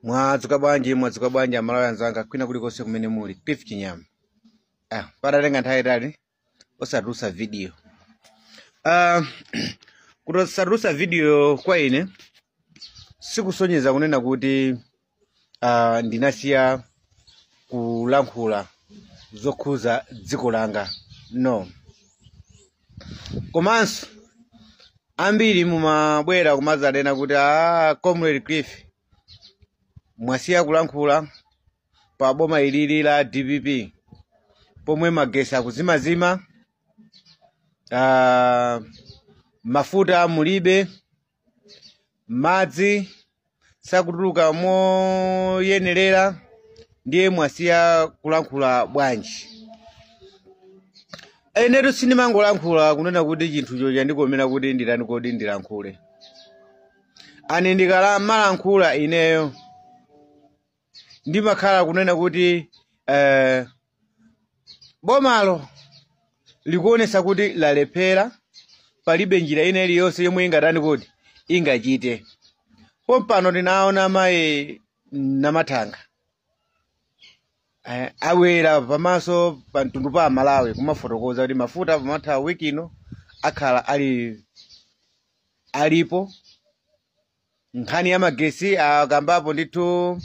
Mwadzuka bwanji, mwadzuka bwanji Amalawi anzanga kwina kulikonse kumene muli. Cliff Chinyama. Patatenga nthawi itali osatulutsa video. Kutosatulutsa video kwa ine sikusonyeza kunena kuti ndinasiya kulankhula zokhuza dziko langa, no. Komanso ambiri mumabwera kumadzanena kuti Comrade Cliff, mwasiya kulankhula pa boma ilili la DPP pomwe magesi akuzimazima, mafuta mulibe, madzi sakutuluka moyenerera, ndiye mwasiya kulankhula bwanji? Inetu sindimangolankhula kunena kuti chinthucho chandikomera kuti nditani kodi ndilankhule. Ani ndikamalankhula ineyo ndimakhala kunena kuti bomalo likuonesa kuti lalephera, palibe njira ina iliyonse yomwe ingatani kodi ingachite. Pompano tinaona mayi Namathanga awera pamaso pa mtundu pa Malawi kumafotokoza kuti mafuta pamatha wiki ino akhala ali alipo. Nkhani ya magesi akambapo ndithu,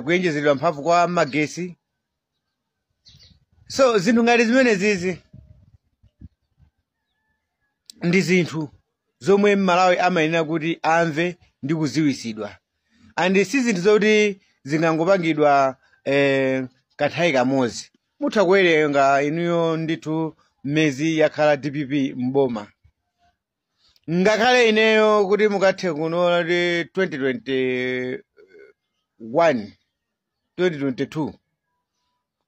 kuyenjezeredwa mphamvu kwa magesi. So zinthu ngati zimene zizi ndi zinthu zomwe Malawi amayenera kuti amve ndi kuziwisidwa, and si zinthu zoti zingangopangidwa kanthawi kamodzi. Mutha kuwerenga inuyo ndithu mmezi yakhala DPP mboma, ngakhale ineyo kuti mukathe kunoona kuti 2021 2022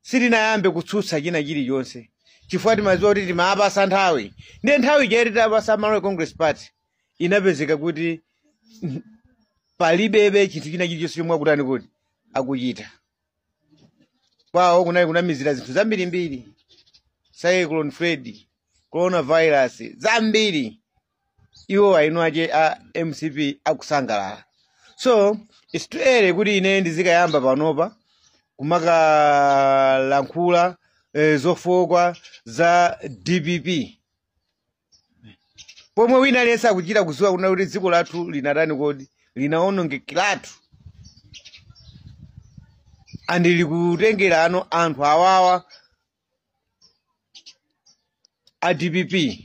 sitinayambe kutsutsa china chilichonse chifukwa timadziwa kuti timapasa nthawi. Ndiye nthawi ija titapasa Malawi Congress Party inapezeka kuti palibebe chinthu china chilichonse chomwe akutani kuti akuchita. Kwawo kunali kunamizira zinthu zambirimbiri, Cyclone Freddy, coronavirus, zambiri. Iwo ainu ache a MCP akusangalala. So it's too early kuti ine ndizikayamba panopa kumakalankhula zofooka za DPP pomwe wina aliyense akuchita kudziwa kuna kuti dziko lathu linatani kodi linaonongekeratu, and likutengera ano anthu awawa a DPP,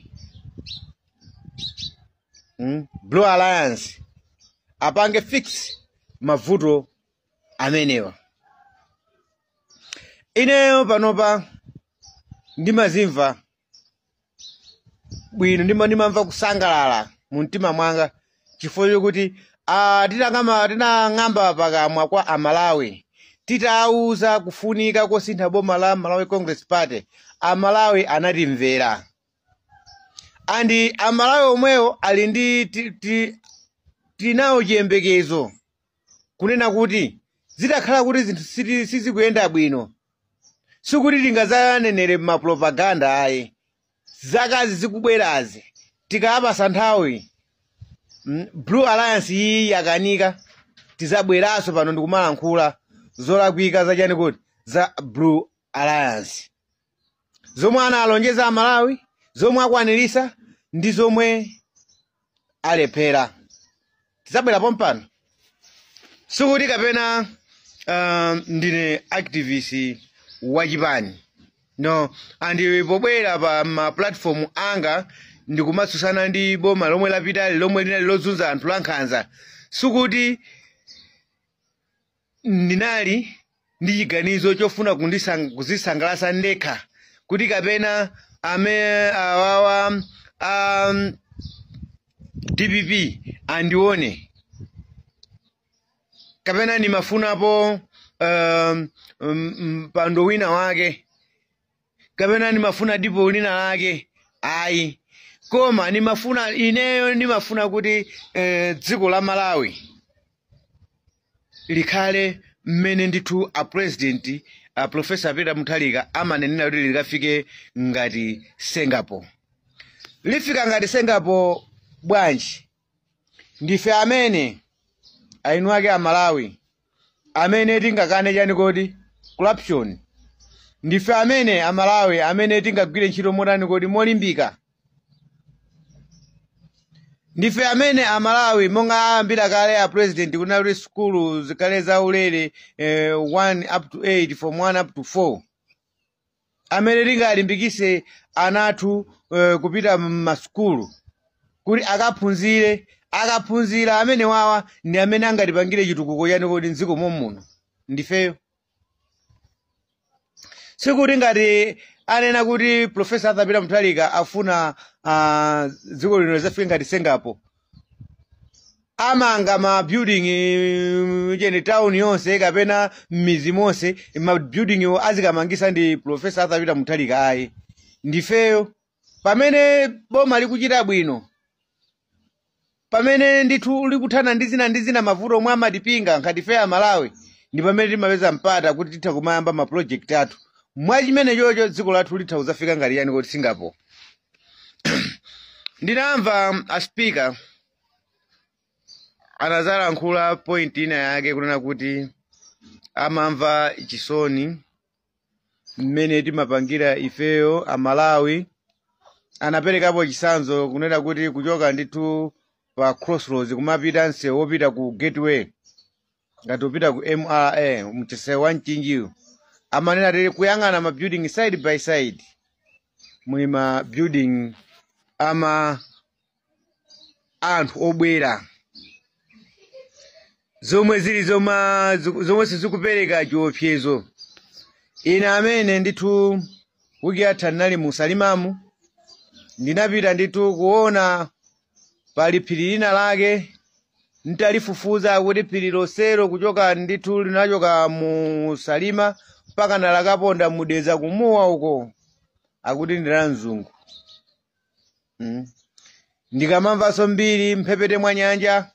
Blue Alliance, apange fix mavuto amenewa. Ineyo panopa ndimazimva bwino, ndimamva kusangalala mu mtima mwanga chifukwa chokuti tinang'amba pakamwa kwa Amalawi titawuza kufunika kosintha boma la Malawi Congress Party. Amalawi anatimvera, and Amalawi omwewo ali ndi tinawo chiyembekezo kunena kuti zitakhala kuti zinthu sizikuyenda bwino, sikuti tingazanenere mapropaganda ayi. Zakazi zikubwerazi tikapasa nthawi, Blue Alliance iyi yakanika, tizabweranso pano ndikumalankhula zolakwika zachani kuti za Blue Alliance, zomwe analonjeza Amalawi, zomwe akwanirisa ndi zomwe alephera. Tizabwera pompano. Sikuti kapena ndine activist wachipani, no. And pobwera pa ma platform anga ndikumatsutsana ndi boma lomwe lapitali, lomwe linali lozunza anthu, la nkhanza, sikuti ndinali ndi chiganizo chofuna kuzisangalatsa ndekha kuti kapena ame awawa DPP andione, kapena ndimafunapo mpando wina wake, kapena ndimafuna dipo lina lake, ayi. Koma ndimafuna ineyo, ndimafuna kuti dziko la Malawi likhale mmene ndithu a President, a Professor Peter Mutharika, amanenera kuti likafike ngati Singapore. Lifika ngati Singapore bwanji? Ndife amene ainu ake Amalawi amene tingakane chani kodi corruption. Ndife amene Amalawi amene tingagwire ntchito motani kodi molimbika. Ndife amene Amalawi, monga ayambira kale a president kunena kuti sukulu zikhale zaulere, 1 up to 8, from 1 up to 4, amene tingalimbikise ana athu kupita m'masukulu kuti akaphunzire. Akaphunzira amene wawa ndi amene angatipangire chitukuko chani kodi mdziko momuno. Ndifeyo. Sikuti ngati anena kuti Professor Arthur Peter Mutharika afuna dziko lino lizafike ngati Singapore, amanga ma building chene town yonse kapena m'mizi monse, ma building iwo azikamangisa ndi Professor Arthur Peter Mutharika, ayi. Ndifeyo. Pamene boma likuchita bwino, pamene ndithu likuthana ndi zina ndi zina, mavuto omwe amatipinga ngati ife Amalawi, ndi pamene timapeza mpata kuti titha kumayamba ma project athu. Mwachimene chocho dziko lathu litha kuzafika ngati yani kuti Singapore. Ndinamva a speaker anazalankhula point ina yake kunena kuti amamva chisoni mmene timapangira ifeyo Amalawi. Anaperekapo chitsanzo kunena kuti kuchoka ndithu pa Crossroads kumapita msewu wopita ku Gateway, ngati upita ku MRA, msewu wa Mchinjiwo, amanena tili kuyang'ana ma building side by side, muli ma building ama anthu obwera zomwe zili zomwe sizikupereka chiopsezo. Ine amene ndithu wiki yatha ndinali mu Salimamu, ndinapita ndithu kuona pali phiri lina lake. Ntalifufuza kuti phiri lonselo kuchoka ndithu linachoka mu Salima mpaka nalakaponda mudeza kumuwa uko, akuti ndi la mzungu. Ndikamamvanso mbiri mphepete mwa nyanja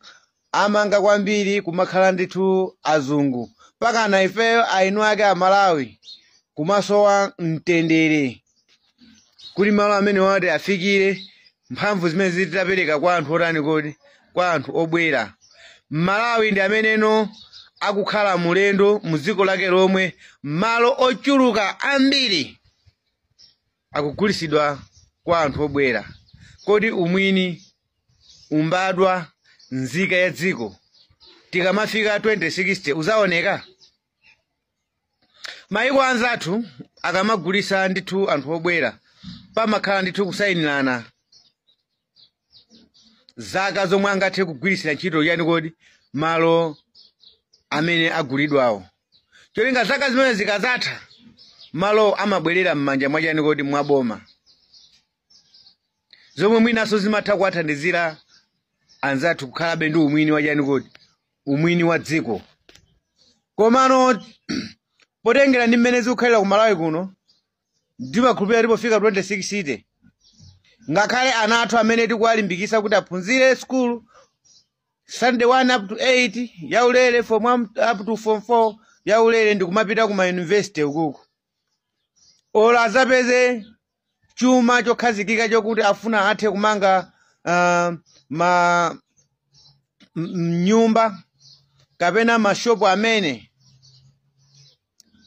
amanga kwambiri kumakhala ndithu azungu, mpaka na ifeyo ainu ake Amalawi kumasowa mtendere kuti malo amene wati afikire mphamvu zimene zititapereka kwa anthu otani kodi, kwa anthu obwera. Malawi ndi ameneno akukhala mulendo mu dziko lake lomwe. Malo ochuluka ambiri akugulisidwa kwa anthu obwera. Kodi umwini, umbadwa, nzika ya dziko tikamafika 2060 uzaoneka? Mayiko anzathu akamagulisa ndithu anthu obwera, pamakhala ndithu kusayinirana zaka zomwe angathe kugwirisira ntchito yani kodi malo amene agulidwawo. Cholinga zaka zimene zikazatha, malo amabwerera m'manja mwachani kodi mwaboma, zomwe mwinaso zimatha kuwathandizira anzathu kukhalabe ndi umwini wachani kodi umwini wa dziko. Komano potengera ndi mmene zikukhalira ku Malawi kuno, ndimakhulupirira tipofika 2060, ngakhale ana athu amene tikuwalimbikisa kuti aphunzire school standard 1 up to 8 yaulere, form 1 up to form 4 yaulere, ndikumapita kuma university ukuku, olo azapeze chuma chokhazikika chokuti afuna athe kumanga ma nyumba kapena mashopu, amene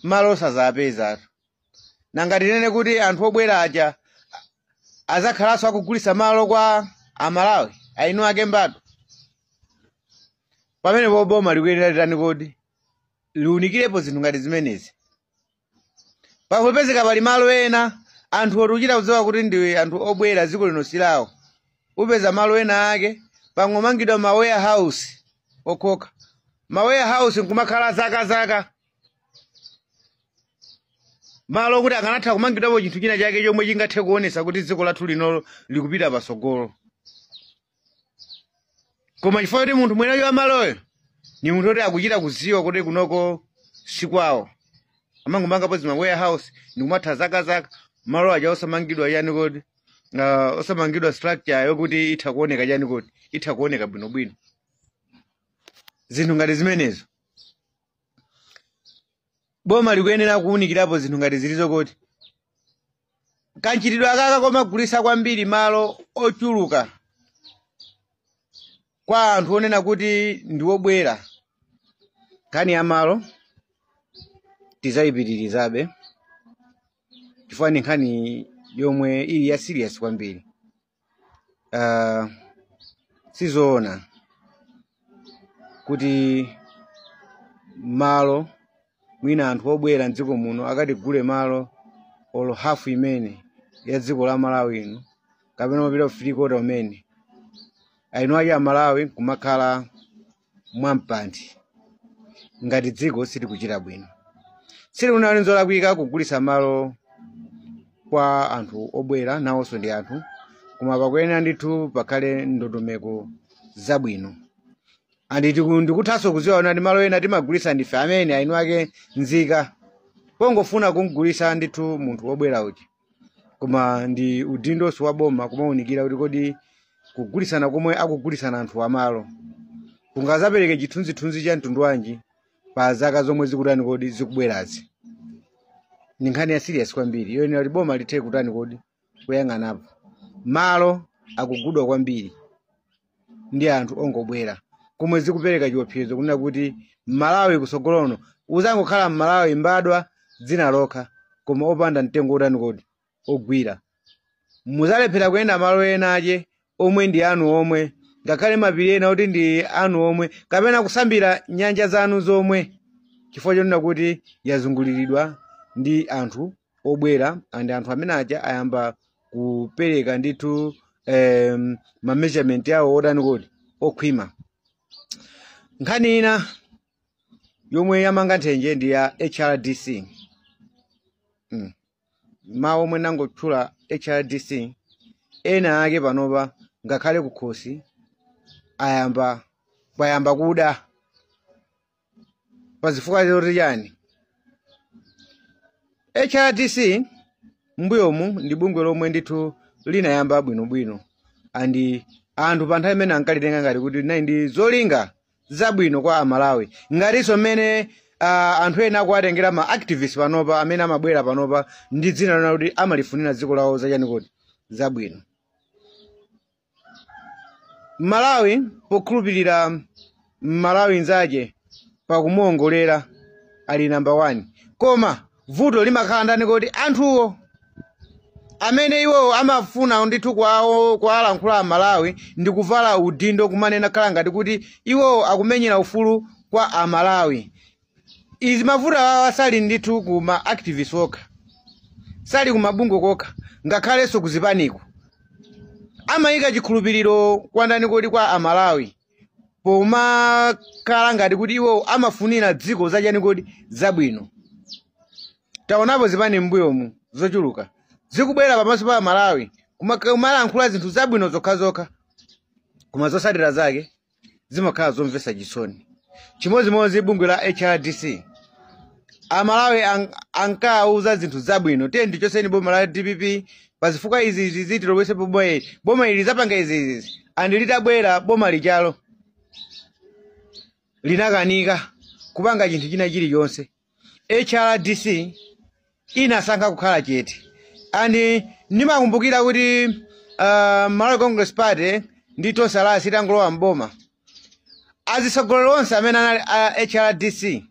malo osazapeza. Nanga tinene kuti anthu obwera aja azakhalanso akugulisa malo kwa Amalawi ainu ake mbadwa? Pamene boma likuyenera litani kodi liwunikirepo zinthu ngati zimenezi. Pakupezeka pali malo ena anthu oti uchita kudziwa kuti ndi anthu obwera, dziko lino silawo. Upeza malo ena ake pangomangidwa ma warehouse okhoka, ma warehouse nkumakhala zaka zaka, malo kuti akanatha kumangidwapo chinthu china chake chomwe chingathe kuonesa kuti dziko lathu lino likupita pasogolo. Koma chifukwa kuti munthu mwenayo amaloyo ni munthu oti akuchita kuziwa kuti kunoko sikwawo, amangomangapo zima warehouse ndikumatha zaka zaka, malo aja osamangidwa yani kodi osamangidwa structure yokuti itha kuoneka chani kodi itha kuoneka bwinobwino. Zinthu ngati zimenezo boma likuyenera kuwunikirapo, zinthu ngati zilizo, kuti kanchitidwe akaka komagulisa kwambiri malo ochuluka kwa anthu onena kuti ndi obwera, Nkhani ya malo tizayipitirizabe chifukwa ndi nkhani yomwe ili ya serious kwambiri. Sizoona kuti malo mwina anthu obwera mdziko muno akatigule malo olo hafu imene ya dziko la Malawi ino, kapena mapita ku three quarter umene aino ake Amalawi kumakhala mwampandi ngati dziko silikuchita bwino. Silikunali nzolakwika kugulitsa malo kwa anthu obwera, nawonso ndi anthu, koma pakuyenera ndithu pakhale ndondomeko zabwino. Andi ndikuthanso kudziwa kuti malo ena timagulitsa ndife amene aino ake nzika, pongofuna kumgulitsa ndithu munthu wobwera uja. Koma ndi udindonso wa boma kumawunikira kuti kodi kugulitsana komwe akugulitsana anthu amalo kungazapereke chithunzithunzi cha mtundu wanji pa zaka zomwe zikutani kodi zikubwerazi. Ndi nkhani ya serious kwambiri yoyenera kuti boma lithe kutani kodi kuyang'anapo. Malo akugudwa kwambiri ndi anthu ongobwera, komwe zikupereka chiopsezo kunena kuti Malawi kusogolono uzangokhala Mmalawi mbadwa dzina lokha, koma opanda mtengo otani kodi ogwira. Muzalephera kuyenda malo ena ache omwe ndi anu omwe, ngakhale mapiri ena oti ndi anu omwe, kapena kusambira nyanja zanu zomwe, chifukwa chonena kuti yazunguliridwa ndi anthu obwera, and anthu amene aja ayamba kupereka ndithu ma measurement yawo otani kodi okhwima. Nkhani ina yomwe yamanga nthenje ndi ya HRDC. Mawu omwe nangotchula HRDC, ena ake panopa ngakhale kukhosi ayamba kwayamba kuda pazifukwa zoti chani. HRDC mbuyomu ndi bungwe lomwe ndithu linayamba bwinobwino, and anthu pa nthawi imene ankalitenga ngati kuti linali ndi zolinga zabwino kwa Amalawi, ngatinso mmene anthu ena akuwatengera ma activists panopa amene amabwera panopa ndi dzina lona kuti amalifunira dziko lawo zachani kodi zabwino. Malawi pokhulupirira Malawi nzache pakumuongolera ali namba 1, koma vuto limakhala ndani kodi anthuwo amene iwo amafuna ndithu kwawo kwalankhula Amalawi ndi kuvala udindo kumanena khala ngati kuti iwo akumenyera ufulu kwa Amalawi. Izi mavuto awa sali ndithu ku ma activists okha, sali ku mabungwe kokha, ngakhalenso kuzipaniko. Amayika chikhulupiriro kwa ndani kodi kwa Amalawi pomakhala ngati kuti iwo amafunira dziko zachani kodi zabwino. Taonapo zipani m'mbuyomu zochuluka zikubwera pamaso pa Amalawi kumalankhula zinthu zabwino zokhazokha, koma zotsatira zake zimakhala zomvetsa chisoni. Chimodzimodzi bungwe la HRDC, Amalawi ankawuza zinthu zabwino, tiye ndichoseni boma la DPP pazifukwa izi izi zitilowese boma ili, boma ili zapanga izi izi, and litabwera boma lichalo linakanika kupanga chinthu china chilichonse. HRDC inasankha kukhala chete, and ndimakumbukira kuti Malawi Congress Party ndi Tonse Alliance itangolowa mboma, azitsogoleri onse amene anali a HRDC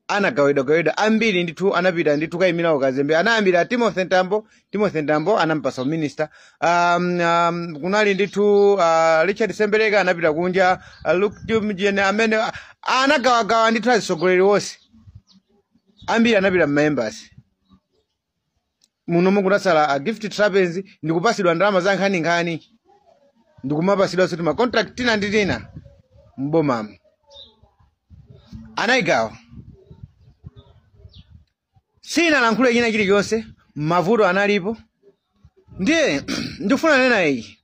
anagawidwagawidwa ambiri ndithu, anapita ndithu kayimira ukazembe. Anayambira Timothy Ntambo, Timothy Ntambo anampasa minister. Kunali ndithu Richard Sembereka anapita kunja, Luke Jumjene amene anagawagawa ndithu azitsogoleri onse ambiri anapita m'ma embassy munomu. Kunasala a Gift Trapence ndikupasidwa ndalama za nkhaninkhani, ndikumapasidwanso ti ma contract tina ndi tina mbomamo. Anayigawa, sinalankhule china chilichonse, mavuto analipo. Ndiye ndifuna nena iyi,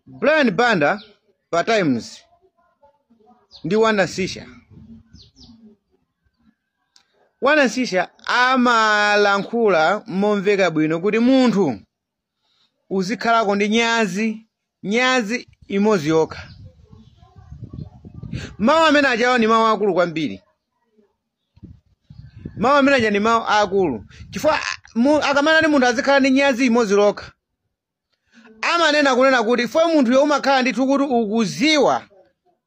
Brian Banda pa Times ndi Wanda Sisha. Wanda Sisha amalankhula momveka bwino kuti munthu uzikhalako ndi nyazi, nyazi imodzi yokha. Mawu amene achawa ni mawu akulu kwambiri, mawu amene aja ni mawu akulu, chifukwa akamanati munthu azikhala ndi nyazi imodzi lokha, amanena kunena kuti fo munthuyo umakhala ndithu kuti ukuziwa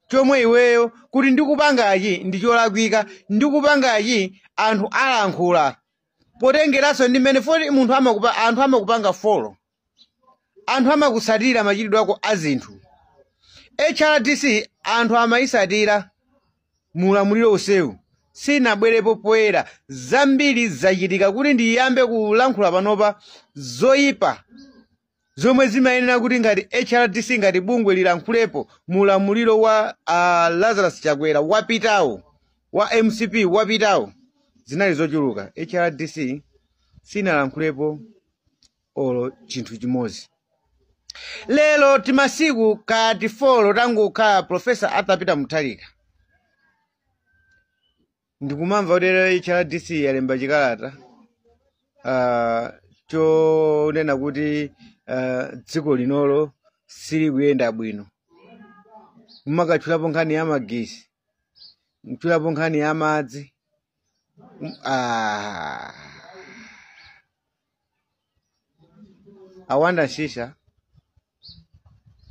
Chomwe iweyo kuti ndikupangachi ndi cholakwika, ndikupangachi anthu alankhula. Potengeranso ndi mmene foti munthu amakupa, anthu amakupanga follow, anthu amakusatira machitidwe ako a zinthu. HRDC anthu amayisatira mulamuliro usewu, sinabwerepo poyera. Zambiri zachitika kuti ndiyambe kulankhula panopa zoyipa zomwe zimayenera kuti ngati HRDC ngati bungwe lilankhulepo mulamuliro wa Lazarus Chakwera wapitawo, wa MCP wapitawo, zinali zochuluka. HRDC sinalankhulepo olo chinthu chimodzi. Lero timasiku kati 4 tangokhala Professor Arthur Peter Mutharika, ndikumamva kuti lero HRDC yalemba chikalata chonena kuti dziko linolo silikuyenda bwino. Mumakatchulapo nkhani ya magesi, mtchulapo nkhani ya madzi. Awanda Msisha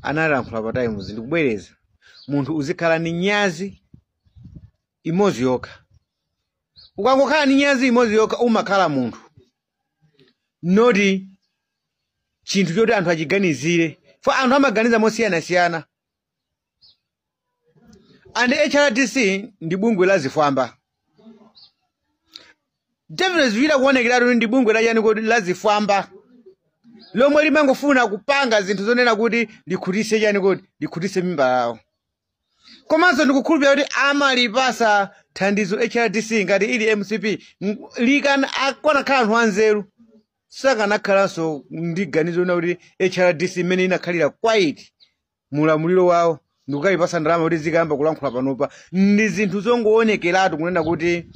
analankhula pa Times, ndikubwereza, munthu uzikhala ni nyazi imodzi yokha. Ukangokhala ni nyazi imodzi yokha umakhala munthu, noti chinthu choti anthu achiganizire. Fo anthu amaganiza mosiyanasiyana. And HRDC ndi bungwe la zifwamba. Definitely zikuchita kuonekeratu ndi bungwe la chani kodi, la zifwamba, lomwe limangofuna kupanga zinthu zonena kuti likhutise chani kodi, likhutise mimba yawo. Komanso ndikukhulupirira kuti amalipasa thandizo HRDC ngati ili MCP likana akanakhala anthu anzeru sakanakhalanso ndi ganizo lina kuti HRDC imene inakhalira quiet mulamuliro wawo ndikukayipasa ndalama kuti zikayamba kulankhula panopa. Ndi zinthu zongoonekeratu kunena kuti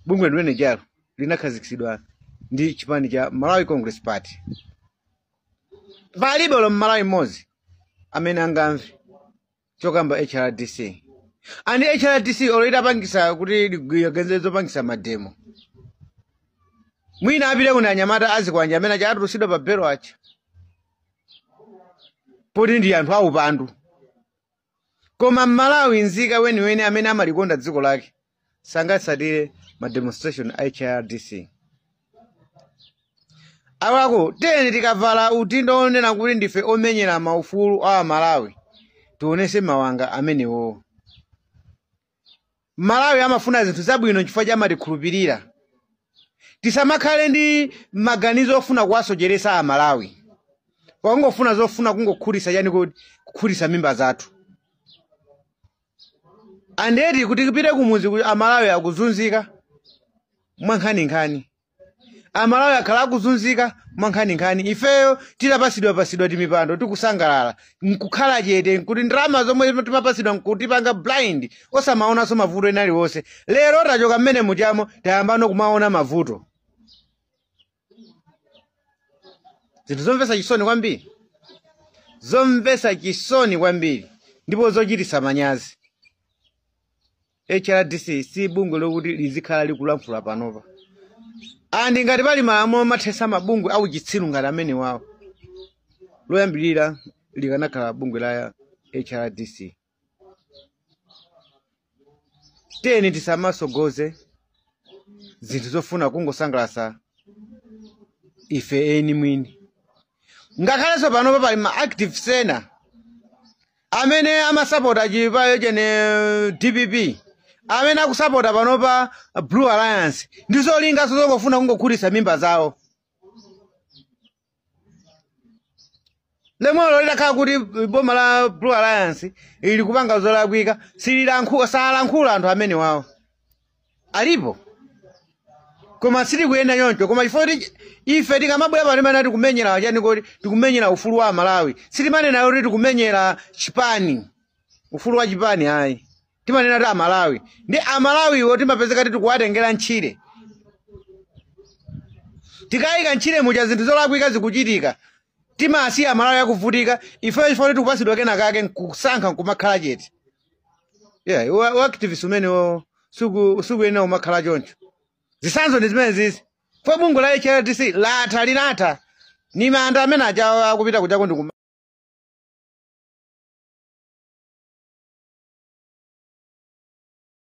bungwe limene jalo linakhazikitsidwa ndi chipani cha Malawi Congress Party. Palibe olo Mmalawi mmodzi amene angamve chokamba HRDC. And HRDC olo itapangisa kuti ligwire zopangisa mademo, mwina apite kuna anyamata azikwanja amene achatulusidwa pa belo acha, poti ndi anthu aupandu. Koma Mmalawi nzika weniweni amene amalikonda dziko lake sangatsatire ma demonstration a HRDC. Awako tiyeni tikavala udindo onena kuti ndife omenyera maufulu a Malawi, tionese mawanga amenewo. Malawi amafuna zinthu zabwino chifukwa cha amatikhulupirira. Tisamakhale ndi maganizo ofuna kuwasocheresa a Malawi, pakungofuna zofuna kungokhutisa chani kuti, kukhutisa mimba zathu. Andeti kuti tipite kumuzi kuti Amalawi akuzunzika mwankhaninkhani, Amalawi akhala akuzunzika mwankhaninkhani. Ifeyo titapasidwa pasidwa timipando tikusangalala nkukhala chete, nkuti ndalama zomwe timapasidwa nkutipanga blind, osamaonanso mavuto ena aliwonse. Lero tachoka mmene muchamo, tayambano kumaona mavuto. Zinthu zomvetsa chisoni kwambiri, zomvetsa chisoni kwambiri ndipo zochititsa manyazi. HRDC si bungwe lokuti lizikhala likulankhula panopa. Andi ngati pali malamulo amathesa mabungwe auchitsiru ngati amene wawo, loyambirira likanakhala bungwe la HRDC. Tiyeni tisamasogoze zinthu zofuna kungosangalatsa ife eni mwini. Ngakhalenso panopa pali ma activists ena amene amasapota chipayo chene DPP, amene akusapota panopa Blue Alliance, ndi zolingaso zongofuna kungokhutitsa mimba zawo. Lemolo litakhala kuti boma la Blue Alliance ili kupanga zolakwika, salankhula anthu amene wawo alipo. Koma sitikuyenda choncho. Koma chifukwa kuti ife tikamabwera pano timene tikumenyera chani kodi, tikumenyera ufulu wa Malawi, sitimanena kuti tikumenyera chipani, ufulu wa chipani ayi. Timanena kuti Amalawi ndi Amalawiwo timapezeka kuti tikuwatengera ntchire, tikayika ntchire muja zinthu zolakwika zikuchitika, timasiya Amalawi akuvutika. Ife chifukwa kuti tikupasidwa kena kake nkusankha nkumakhala chete. Yeah, wa activist umenewo sikuyenera kumakhala choncho. Zitsanzo ndi zimene zizi. Fo bungwe la HRDC latha, linatha ni manda amene aja akupita kuchako ndiku